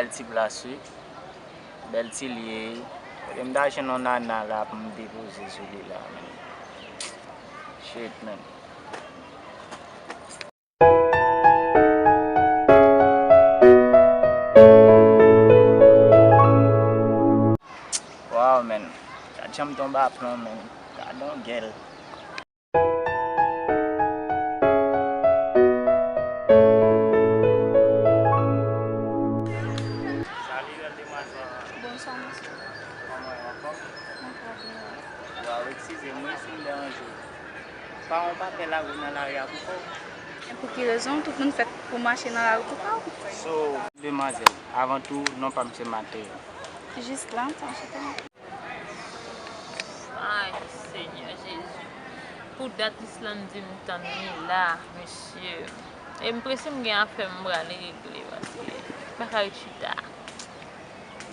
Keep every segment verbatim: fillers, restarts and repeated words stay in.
Ti plas wi. Bèl ti lye. Kote m ta jwenn yon nana la pou m depoze sou li la, man. Shit, man. Wow, man. Gad jan m tonbe a plon, man. Gad yon gèl. Salut, belle demoiselle. Bonsoir, monsieur. Kòman w ye, anfòm? Mwen trè byen, wi. Waw, eskize mwen si m deranje w. Pa yon papè lari nan lari a pou kò w? E pou ki rezon? Tout moun fèt pou mache nan lari pou kò w. So, demwazèl, avan tou, non pa m se Mateo. Jis la, sa chita. Ay, Senyè Jezi. Pou dat Island di m tann li la, mesye. E m prese, m gen afè m prale regle, paske m pa ka ret chita.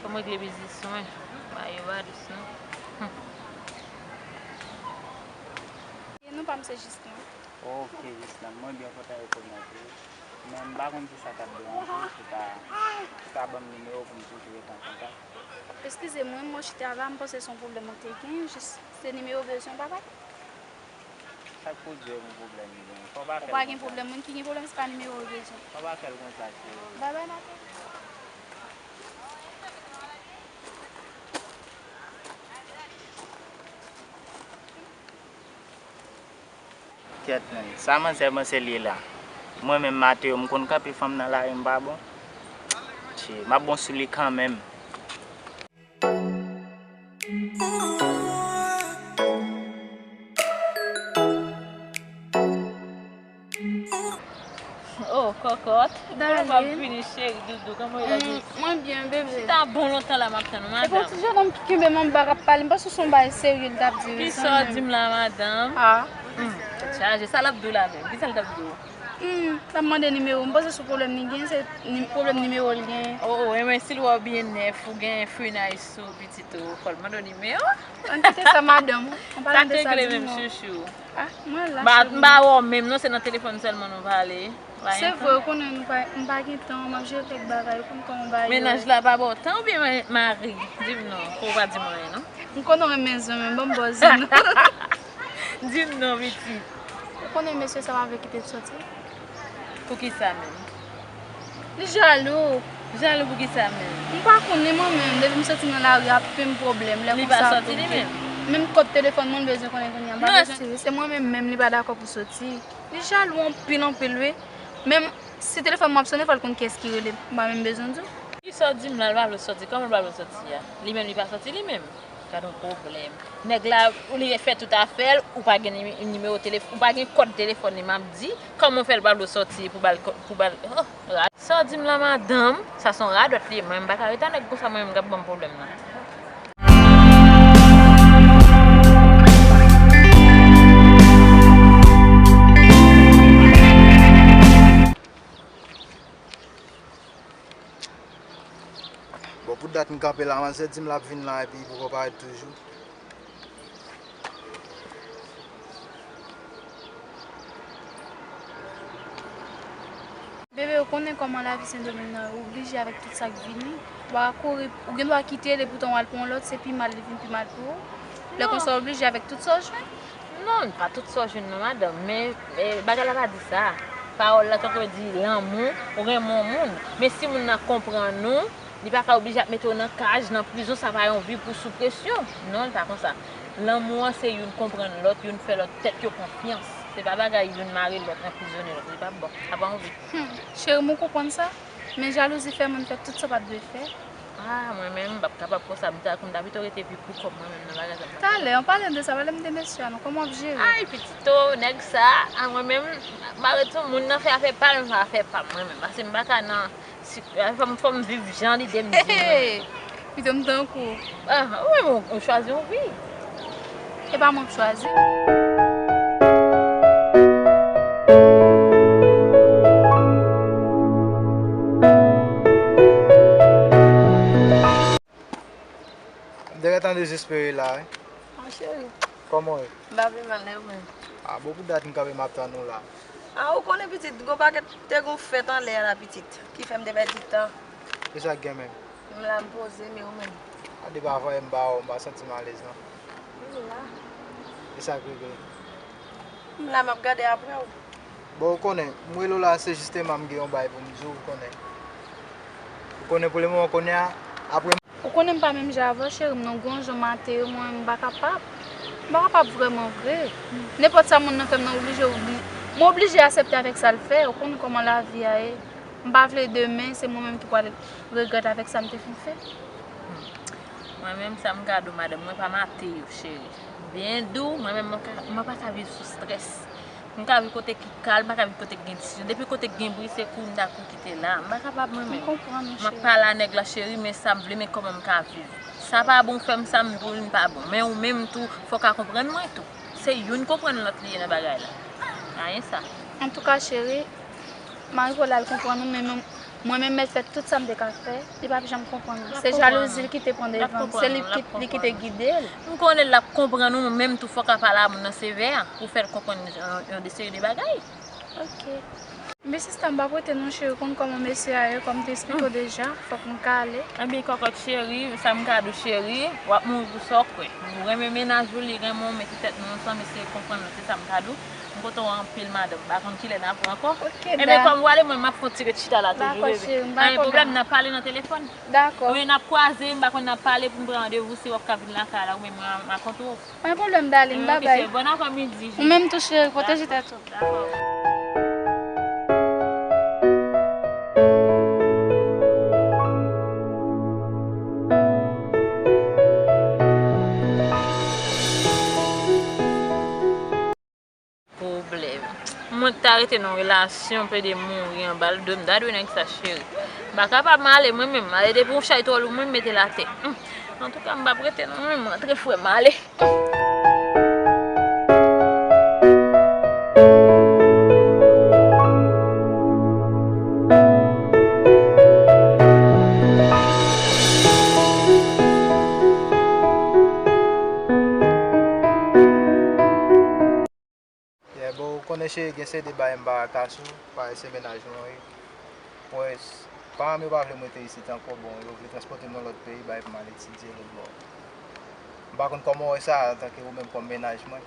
Fò m regle biznis mwen. Bagay yo pa dous, non. Hmm. E non pa m se Jis lan. Ok, Jis lan. Mwen byen kontan rekonèt ou. Men m pa konn si sa t ap deranje w, si w ta, si w ta ban m nimewo w pou m toujou ret an kontak. Eskize mwen, mwen chita la, m panse se yon pwoblèm ou te gen, jis se nimewo w bezwen, papa? Sa k pou di w e pou pwoblèm li gen? Fò w pa fè l konsa. Ou pa gen pwoblèm, moun ki gen pwoblèm, se pa nimewo w bezwen. Fò w pa fè l konsa, cheri. Babay, Mateo. Kèt, men. Sa manzè panse l ye la? Mwen menm, Mateo, m konn kanpe fanm nan lari, m pa bon? Che, m ap bon sou li kanmenm. Oh, kòkòt. Kòman w ap vini, cheri, doudou? Kòman w ye la, Jezi? Mwen byen, bebe. Chita bon lontan la, m ap tann ou, madanm. Epi yon ti jennonm ki kenbe m anba k ap pale, m panse se yon bagay serye l t ap di wi. Kisa w di m la, madanm? Ah. Hmm, tèt chaje. Sa l ap di w la menm? Kisa l t ap di w? Hmm, l ap mande nimewo. M panse se pwoblèm li gen, se ni-, pwoblèm nimewo l gen. Oh, oh, e mwen si l wè w byen nèf, ou gen free nice sou pitit ou, fò l mande w nimewo? Ann kite sa, madanm. An palan de sa, di m non. Sa k regle menm, chouchou? Ah, mwen la, cheri. M pa wè w menm non, se nan telefòn sèlman nou pale. Se vre, ou konnen nou pa, m pa gen tan, m ap jere kèk bagay, ou konn kòman bagay yo ye. Mennaj la pa ba w tan oubyen ma-, mari? Di m non, pou w pa di m anyen non. M konnen w renmen zen, men ban m ba w zen. Di m non, pitit. Ou konnen mesye sa pa vle kite l soti? Poukisa menm? Li jalou. Jalou poukisa menm? M pa konnen mwen menm, depi m soti nan lari a, ap fè m pwoblèm, lè konsa ap vin. Li pa soti li menm? Menm kòd telefòn mwen, m bezwen konnen kounye a, m pa bezwen. Se mwen menm menm, li pa dakò pou soti. Li jalou anpil, anpil, wi. Menm si telefòn mwen ap sonnen, fò l konn kiyès ki rele. M pa menm bezwen di w. Kisa w di m la, l pa vle soti? Kòman l pa vle soti a? Li menm, li pa soti li menm? Gad yon pwoblèm. Nèg la, ou li fè tout afè l, ou pa gen nime-, nimewo telef-, ou pa gen kòd telefòn li, m ap di, kòman w fè l pa vle w soti pou ba l kò-, pou ba l, oh, ra-, sa w di m la, madanm? Sa se yon radòt li ye, mwen, m pa ka ret a nèg konsa, mwen menm k ap ban m pwoblèm nan. Bon, pou dat m kanpe la, manzè di m l ap vin la epi li poko parèt toujou. Bebe, ou konnen kòman lavi Sendomeng nan, ou oblije avèk tout sa k vini. Ou pa ka kouri, ou gen dwa kite l, epoutan w al pran yon lòt, se pi mal, li vin pi mal pou ou. Lè konsa, ou oblije avèk tout sa w jwenn. Non, pa tout sa w jwenn non, madanm, men, eh, bagay la pa di sa. Pawòl la tankou yo di lanmou, ou renmen yon moun. Men si moun nan konprann ou, li pa ka oblije ap mete w nan kaj, nan prizon, sa pa yon vi pou sou presyon. Non, li pa konsa. Lanmou an se youn konprann lòt, youn fè lòt, tèt yo konfyans. Se pa bagay youn mare lòt, anprizone lòt, li p ap bon. Sa pa yon vi. Hmm, cheri m, ou konprann sa? Men jalouzi fè moun fè tout sa w pa t dwe fè. Ah, mwen menm, m p ap kapab konsa, m ta konn ta pito rete viv pou kò m, mwen menm, nan bagay sa m pa kapab. Talè, an palan de sa, pale m de mesye a non, kòman w ap jere? Ay, pitit o, nèg sa, a mwen menm, m arete yon moun nan fè afè pa l, m fè afè pa m, mwen menm, paske m pa ka nan, si, fò m, fò m viv jan lide m di mwen menm. Pito m tankou. Ah, ou menm, ou, ou chwazi yon vi. E pa mwen k chwazi. M te gentan dezespere la, wi. Ah, cheri. Kòman w ye? M pa pi mal, e ou menm? Ah, bon, pou dat m kanpe m ap tann ou la. Ah, ou konnen pitit, gon pakèt, te gon fèt anlè a la pitit, ki fè m te pèdi tan. Kisa k gen menm? M la m poze, men ou menm? A depi avan yè m ba w, m pa santi m alèz non. M la. E sa k regle? M la, m ap gade apre w. Bon, ou konnen, m rele w la, se jisteman m gen yon bagay pou m di w, ou konnen. Ou konnen pou lemoman kounye a, apre. Ou konnen m pa menm jan avè w, cheri, m nan gwo jan maten yo, mwen, m pa kapab. M pa kapab vrèman vre. Nenpòt sa moun nan fè m nan oblije, obli-, m oblije aksepte avèk sa l fè. Ou konnen kòman lavi a ye. M pa vle demen, se mwen menm ki pral regrèt avèk sa m te fin fè. Mwen menm, sa m ka di w, madanm, mwen pa mate yo, cheri. Byen di w, mwen menm, mwen ka, mwen pa ka viv sou strès. M ka viv kote ki kalm, m pa ka viv kote ki gen disizyon. Depi kote ki gen bri, se kou m ta kou kite la. M pa kapab mwen menm. M konprann ou, cheri. M ap pale a nèg la, cheri, men sa m vle, men kòman m ka viv. Sa pa bon, fè m sa m di w, li pa bon. Men ou menm tou, fò w ka konprann mwen tou. Se youn konprann lòt li ye nan bagay la. Anyen sa. Antouka, cheri, Marco la, l konprann ou, men mwen, mwen menm mèt fè tout sa m te ka fè, li p ap janm konprann mwen. Se jalouzi l ki te pran devan m, se li ki, li ki te gide l. M konnen l ap konprann ou, men menm tou fò w ka pale a moun nan sevè pou fè l konprann yon, yon de seri de bagay. Ok. Men sista, m p ap rete non, cheri, ou konn kòman mesye a ye, kòm m te eksplike w deja, fòk m ka ale. Ebyen, kòkòt cheri, sa m ka di w, cheri, w ap mouri pou sa w kwè. Ou renmen mennaj ou, li renmen w, mete tèt nou ansanm, eseye konprann nou, se sa m ka di w. M kontan wè w anpil, madanm. M pa konn kilè n ap wè ankò. Ok, dam. Ebyen, kòm ou ale, mwen, m ap fè yon ti ret chita la toujou, bebe. Dakò, cheri, m pa gen pwoblèm. Pa gen pwoblèm, n ap pale nan telefòn. Dakò. Ebyen, n ap kwaze, m pa konn n ap pale pou m pran randevou, si w ap ka vin lakay la, ou menm, mwen, m a kontre w. Pa gen pwoblèm, darling, babay. Ok, cheri, bon aprèmidi, Julie. Ou menm tou, cheri, pwoteje tèt ou. Dakò. Pwoblèm. Mwen ta rete nan yon relasyon, plede mouri anba l do, m ta dwe nèg sa, cheri. M pa kapab, m ale mwen menm. M ale depi yon chay twò lou, mwen mete l atè. Hum. Antouka, m p ap rete non, mwen, m rantre frè m ale. Yeah, bon, ou konnen cheri, gen seri de bagay m pa ka sou, parèy se mennaj mwen wi. Pwès, paran m yo pa vle m rete isit ankò, bon, yo vle transpòte m nan lòt peyi, bay pou m al etidye lòt bò. M pa konn kòman w wè sa, antanke ou menm kòm mennaj mwen.